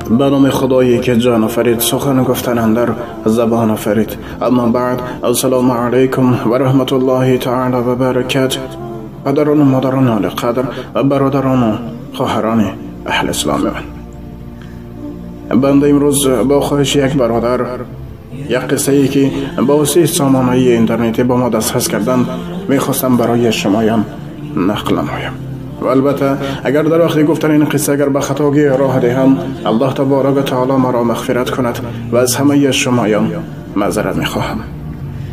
به نام خدایی که جان آفرید، سخن گفتن اندر زبان آفرید. اما بعد، السلام علیکم و رحمت الله تعالی و برکات. پدران و مادران عالی قدر و برادران و خواهران اهل اسلام من، بنده امروز با خواهش یک برادر یک قصه ای که با وسیله سامانه اینترنتی با ما دسترس کردن میخواستم برای شمایان نقل نمایم. و البته اگر در وقت گفتن این قصه اگر به خطاگی راه دهم، الله تبارک و تعالی مرا مغفرت کند و از همه شمایان معذرت میخواهم.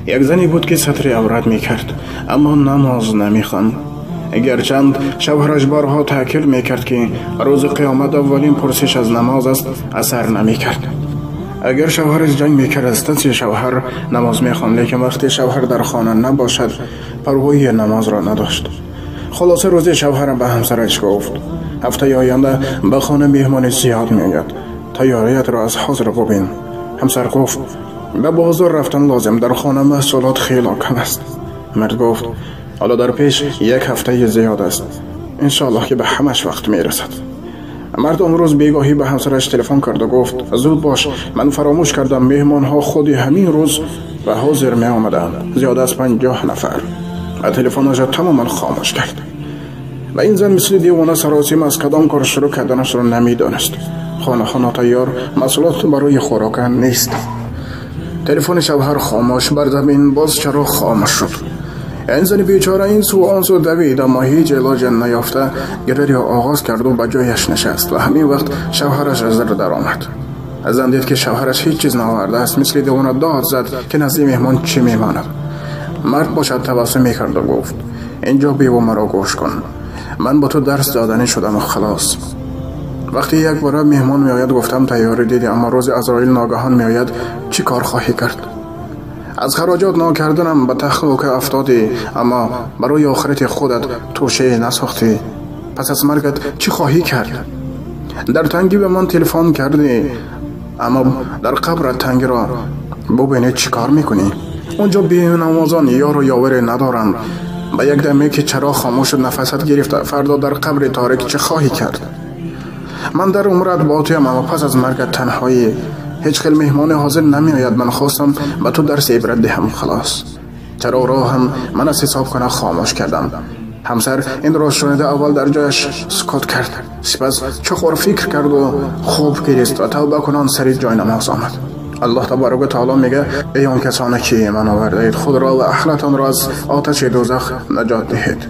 یک زنی بود که ستر عورت میکرد اما نماز نمیخواند. گرچند شوهرش بارها تأکید میکرد که روز قیامت اولین پرسش از نماز است، اثر نمیکرد. اگر شوهرش جنگ میکرد از ترس شوهر نماز میخواند، لیکن وقتی شوهر در خانه نباشد پروای نماز را نداشت. خلاصه روزی شوهرم به همسرش گفت هفته آینده به خانه مهمان زیاد میآید، تیاریت را از حاضر ببین. همسر گفت به بازار رفتن لازم، در خانه محصولات خیلی کم است. مرد گفت حالا در پیش یک هفته زیاد است، انشالله که به همش وقت میرسد. مرد اون روز بیگاهی به همسرش تلفن کرد و گفت زود باش، من فراموش کردم مهمان ها خودی همین روز به حاضر می آمدند، زیاد از 50 نفر. و تلفنش را تماما خاموش کرد. و این زن مثل دیوانه سراسیم از کدام کار شروع کردنش را نمیدانست. خانه ها ناتیار، محصولات برای خوراک نیست. تلفن شوهر خاموش، بر زمین باز چرا خاموش شد. این زن بیچاره این سو آن سو دوید اما هیچ علاج نیافته گریه آغاز کرد و به جایش نشست. و همین وقت شوهرش از در درآمد. زن دید که شوهرش هیچ چیز نآورده است، مثل دیوانه داد زد که نزد مهمان چی میماند. مرد باشد تبسم میکرد و گفت اینجا بیا و مرا گوش کن، من با تو درس دادنی شدم و خلاص. وقتی یک بار مهمان میآید گفتم تیاری دیدی، اما روز عزرائیل ناگهان میآید چی کار خواهی کرد؟ از خراجات ناکردنم به تخلوک افتادی، اما برای آخرت خودت توشه نساختی. پس از مرگت چی خواهی کرد؟ در تنگی به من تلفن کردی، اما در قبر تنگی را ببینی چی کار میکنی؟ اونجا بی نمازان یار و یاوری ندارند. به یک دمه که چرا خاموش نفست گرفت، فردا در قبر تاریک چه خواهی کرد؟ من در عمرت با تویم، اما پس از مرگت تنهایی، هیچ خیل مهمان حاضر نمی آید. من خواستم به تو درس عبرت دهم خلاص. چرا را هم من از حساب کنه خاموش کردم. همسر این را شنیده اول در جایش سکوت کرد، سپس چخور فکر کرد و خوب گریست و توبه کنان سری جای نماز آمد. الله تبارک و تعالی میگه ای آن کسانی که ایمان آورده اید، خود را و اهلتان را از آتش دوزخ نجات دهید.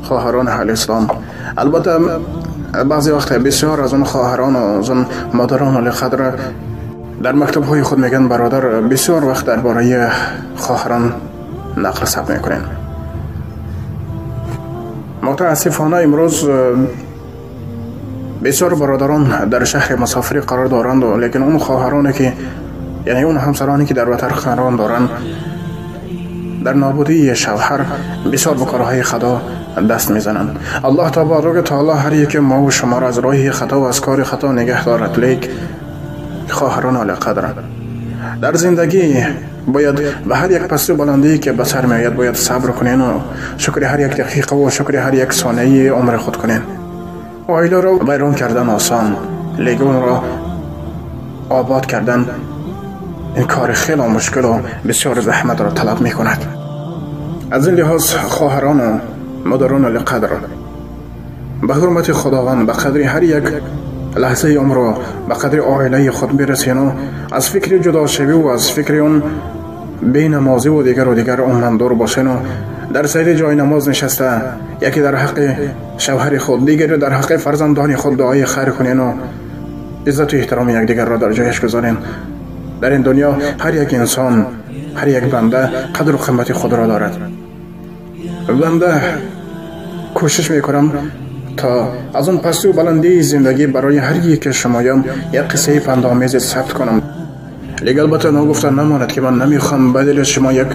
خواهران اهل اسلام، البته بعضی وقت بسیار از اون خواهران و از اون مادران علی قدر در مکتب های خود میگن برادر بسیار وقت درباره خواهران نقل ثبت میکنین. متاسفانه امروز بسیار برادران در شهر مسافری قرار دارند، لیکن اون خواهرانی که یعنی اون همسرانی که در وطن قرار دارند در نابودی شوهر بسیار به کارهای خطا دست میزنند. الله تبارک و تعالی هر یک ما و شما را از راه خطا و از کار خطا نگه دارد. لیک خواهران عالی قدر، در زندگی باید به هر یک پستی و بلندی که به سر میآید باید صبر کنین و شکر هر یک دقیقه و شکر هر یک ثانیه عمر خود کنین. عائله را ویران کردن آسان، لیک اون را آباد کردن این کار خیلی مشکل و بسیار زحمت را طلب می کند. از این لحاظ خواهران و مادران عالی قدر، به حرمت خداوند به قدر هر یک لحظه عمر را به قدر عائله خود برسین و از فکر جداشوی و از فکر اون بی نمازی و دیگر و دیگر عموما دور باشین و در سیر جای نماز نشسته یکی در حق شوهر خود، دیگری در حق فرزندان خود دعای خیر کنین و عزت و احترام یکدیگر را در جایش گذارین. در این دنیا هر یک انسان، هر یک بنده قدر و قیمت خود را دارد. بنده کوشش میکنم تا از اون پستی و بلندی زندگی برای هر یک شمایان یک قصه پندآمیز ثبت کنم. لیک البته ناگفته نماند که من نمیخوام به دل شما یک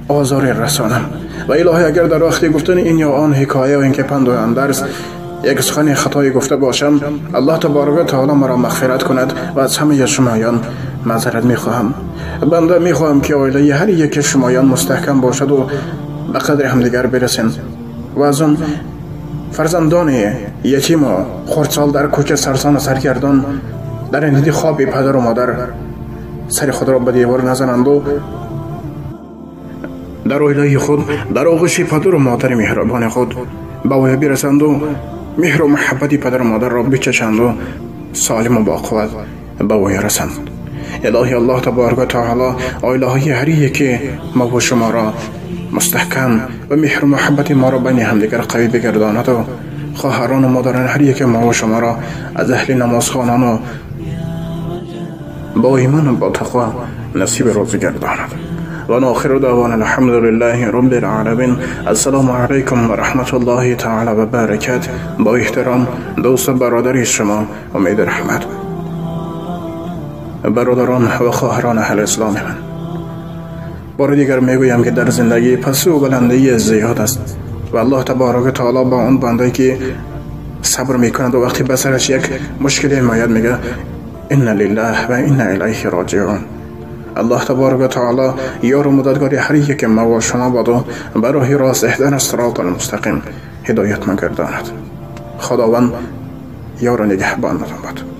آزار رسانم. و الهی اگر در وقت گفتن این یا آن حکایه و اینکه پند و اندرز یک سخن خطایی گفته باشم، الله تبارک و تعالی مرا مغفرت کند و از همه شمایان معذرت میخواهم. بنده میخواهم که عائله هر یک شمایان مستحکم باشد و به قدر همدیگر برسین و از آن фарзандони ятим ва хурдсол дар кӯча сарсон ва саргардон дар интихоби падару модар сари худро ба девор назананд ва дар оилаи худ дар оғӯши падару модари меҳрубони худ ба воя бирасанд ва меҳру муҳаббати падару модарро бичашанд ва солиму бо қувват ба воя расанд. Илоҳи Аллоҳ таборака ва таоло оилаҳои ҳар яке мо ва шуморо мустаҳкам ва меҳру муҳаббати моро байни ҳамдигар қавӣ бигардонад ва хоҳарону модарони ҳар яке мо ва шуморо аз аҳли намозхонон ва бо имону бо тақво насиби рӯзӣ гардонад. ونآخر دعوانا الحمد لله رب العالمین. السلام علیکم و رحمت الله تعالی و برکات. با احترام دوست برادر شما امید رحمت. برادران و خواهران اهل اسلام من، بار دیگر میگویم که در زندگی پسو و بلندی زیاد است و الله تبارک و تعالی با اون بنده که صبر میکند و وقتی به سرش یک مشکلی میآید میگه ان لله و انا الیه راجعون. الله تبارک و تعالی یار و مددگار هر یک ما و شما باد و به راه راست اهدنا الصراط المستقیم هدایت من گرداند. خداوند یار و نگهبانتان باد.